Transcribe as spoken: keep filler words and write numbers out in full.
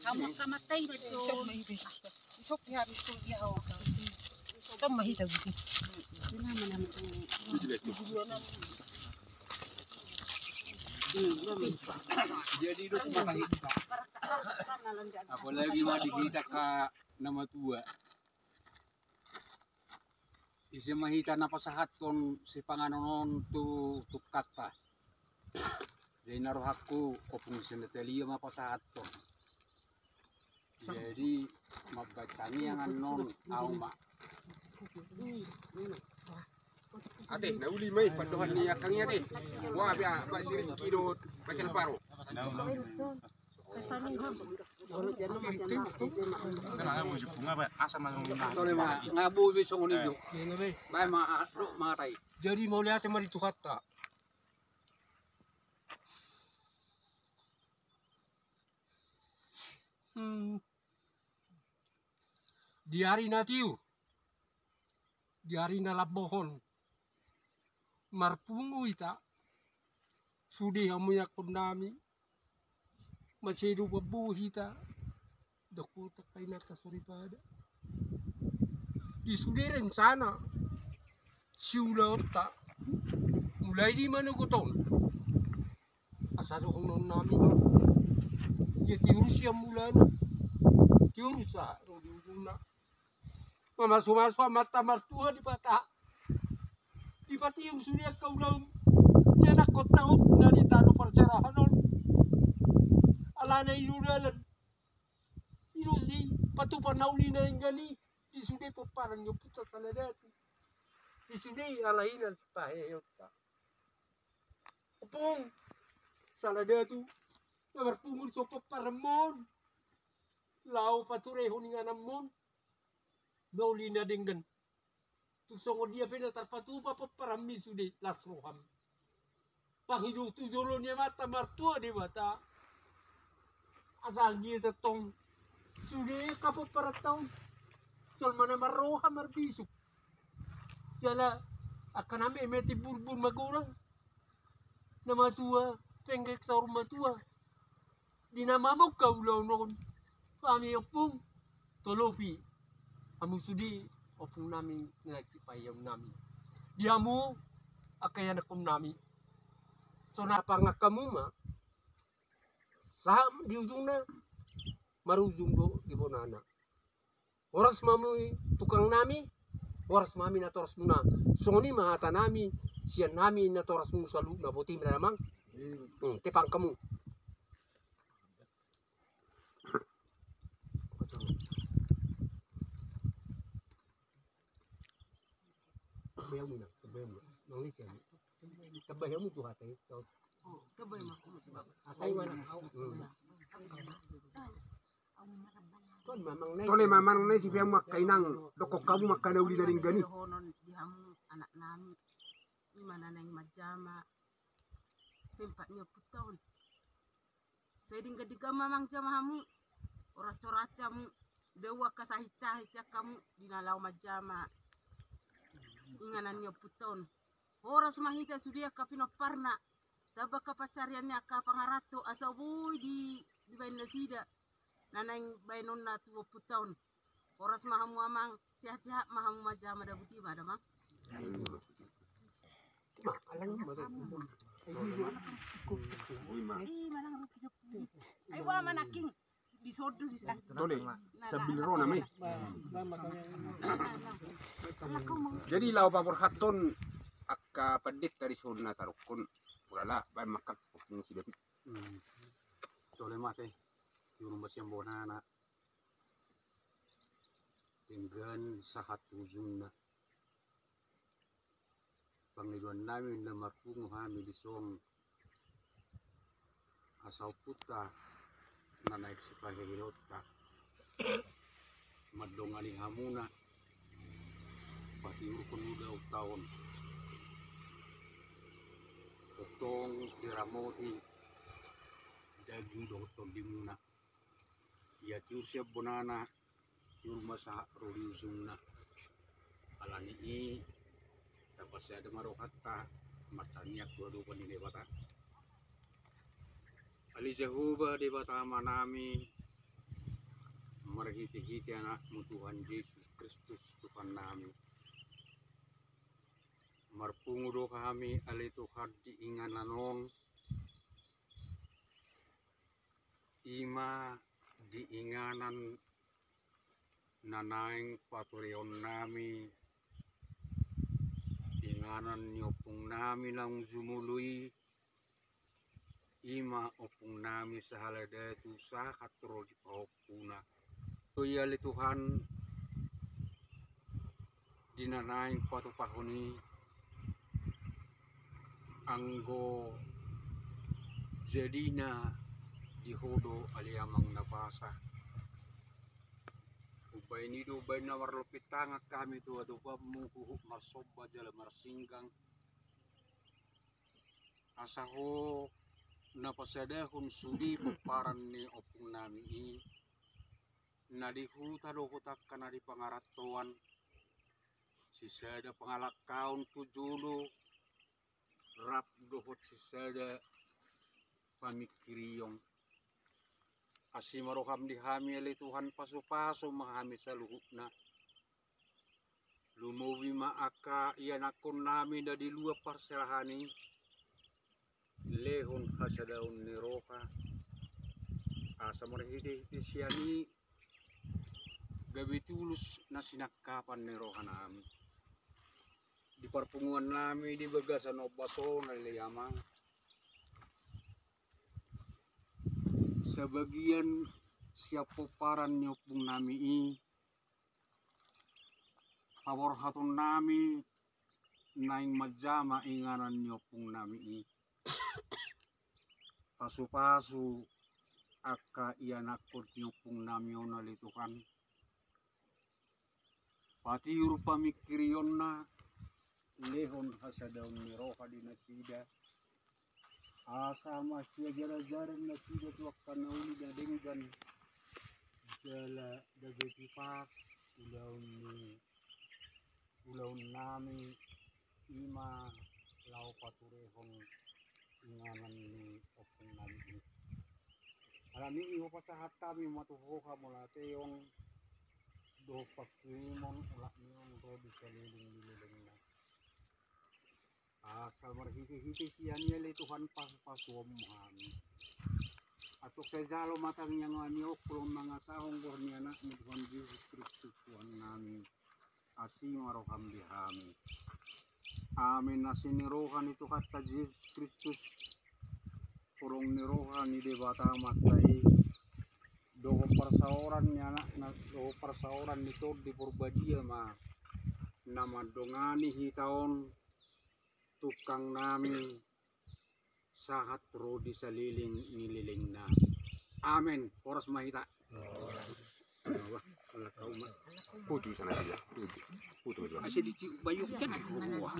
Hamu angka matai bari so. Isok ya habis tu dia ho. Tama hita gitu. Jadi itu maka hita. Apalagi ma di hita ka na matua. Ise ma hita na pasahathon sipanganon on tu tungkanta. Jadi na rohangku Ompung Sinatalia ma pasahathon. Jadi mambaen tangiang annon au ma. Ate, na uli ma i pandohan ni angkang i ate. Wah, bia, ba sirik kidot, ba kelparo. Tole ma, nga boi be songon i jo. Baen ma, ah, do, mangatai. Jadi mauliate ma di Tuhanta. Hmm. Di ari na tiu, di ari na lambohon, marpungu hita, sude hamu ianakkonnami, mansai do mambohi hita, dok hutang kainanta soripada. Di sude rencana siulaonta, mulai di manogot on. Asa dohononnami ma. Ia tiur sian mulana, tiur sa ro di ujungna. Mamasumasu Amanta Martua Debata. Dipatiur sude angka ulaon ni anakkonta on na di tano parserahan on. Alana i do dalan. I do sipatupa na uli na denggan i di sude pomparan ni ompunta Saladatu. Di sude alai na sipaheheonta. Ompung Saladatu, na marpungu di son pomparanmon, laho paturehon ingananmon na uli na denggan. Tung songon dia pe na tarpatupa pomparanmi sude, las roham. Pangido tu jolo ni Amanta Martua Debata. Asa anggiat tong sude angka pomparanta on jolma na marroha marbisuk. Jala angka na meme timburbur magodang, na matua penggeng saur matua. Di na mamungka ulaon on, hami ompung, tolopi hamu sude ompungnami na naeng sipaheheonnami. Di hamu angka ianakkonnami, sonang pangan hamu ma sahat di ujungna, marujung do di bonana. Horas ma hamu tukangnami, horas ma hami natorasmuna. Songon i ma hatanami sian hami natorasmu saluhutna, boti ma damang. Hmm, tepang hamu. Tambai hamu, Inang, tambai hamu. Manang ise hamu? Tambai hamu tu hata i. Tambai ma hamu tu hata i. Tole ma manang na ise pe hamu angka inang, dokkon hamu ma angka na uli na denggan i. Dohonon di hamu anaknami, i ma na naeng manjama tempat ni ompunta on. Sai denggan-denggan ma manjama hamu, horas-horas hamu, dao angka sahit-sahit sian hamu di na laho manjama inganan ni ompunta on. Horas ma hita sude angka pinomparna, tamba angka pansarian ni angka pangaranto asa boi di, dibaen nasida na naeng baenonna tu ompunta on. Horas ma hamu amang, sehat-sehat ma hamu manjama, dabuti ma damang. Ai boha ma nangkin di sodo di sana. Tole, sambil ro nama i. Jadi laho paborhathon angka pandita di son na tarukkon. Ulala, baen ma angka fungsi David. Tole ma ate, di rumah sian bonana. Denggan sahat tu ujungna. Pangidoannami na marpungu hami di son, asa ompunta na naeng sipaheheonta mandongani hamuna patiurhon ulaonta on. Tongtong diramoti daging dohot tondimuna. Ia tiur sian bonana, tiur ma sahat ro di ujungna. Alani i, tapasada ma rohanta martangiang tu adopan ni Debata. Ale Jahowa Debata Amanami, marhite-hite Anakmu Tuhan Jesus Kristus Tuhannami, marpungu do hami ale Tuhan di inganan on, i ma di inganan na naeng patureonnami, inganan ni ompungnami naung jumolo i, i ma ompungnami sahala datu sahat ro di pahompuna. Oi ale Tuhan, di na naeng patupahon i, anggo jadina di Ho do ale Amang na pasa. Umbahen i do umbahen na marlompit tangan hami tu adopanMu huhut marsomba jala marsinggang, asa Ho na pasadahon sude pomparan ni ompungnami i, na di huta dohot angka na di pangarantoan, sisada pangalangkaon tu jolo, rap dohot sisada pamingkirion. Asi ma rohaM di hami ale Tuhan, pasu-pasu ma hami saluhutna. Lumobi ma angka ianakkonnami na di luat parserahan i, lehon hasadaon ni roha, asa marhite-hite sian i gabe tulus na sinangkapan ni rohanami di parpunguannami di bagasan ombas on ale Amang. Sabagian sian pomparan ni ompungnami i, paborhatonnami naeng manjama inganan ni ompungnami i. Pasu-pasu angka ianakkon ni ompungnami on ale Tuhan. Patiur pamingkirionna, lehon hasadaon ni roha di nasida, asa masiajalajalan nasida tu angka na uli na denggan, jala gabe tipas ulaon ni ulaonnami, i ma laho paturehon inganan ni ompungnami i. Alani i hupasahat hami ma tu Ho hamauliateon dohot pangkirimon, olat ni on ro di saleleng ni lelengna. Asa marhite-hite sian i ale Tuhan pasu-pasuonmu hami. Antong sai jalo ma tangiangnami on, holong mangasahon goar ni AnakMu Tuhan Jesus Kristus Tuhannami. Asi ma rohaM di hami. Amin. Asi ni roha ni Tuhanta Jesus Kristus, holong ni roha ni Debata Amanta i, dohot parsaoran ni AnakNa, dohot parsaoran ni Tondi Porbadia ma na mandongani hita on tungkangnami sahat ro di saleleng ni lelengna. Amen. Horas ma hita. Wah, ala kau ma. Putus sana dia. Putus. Putus. Asi diciuk bayuk kan. Wah.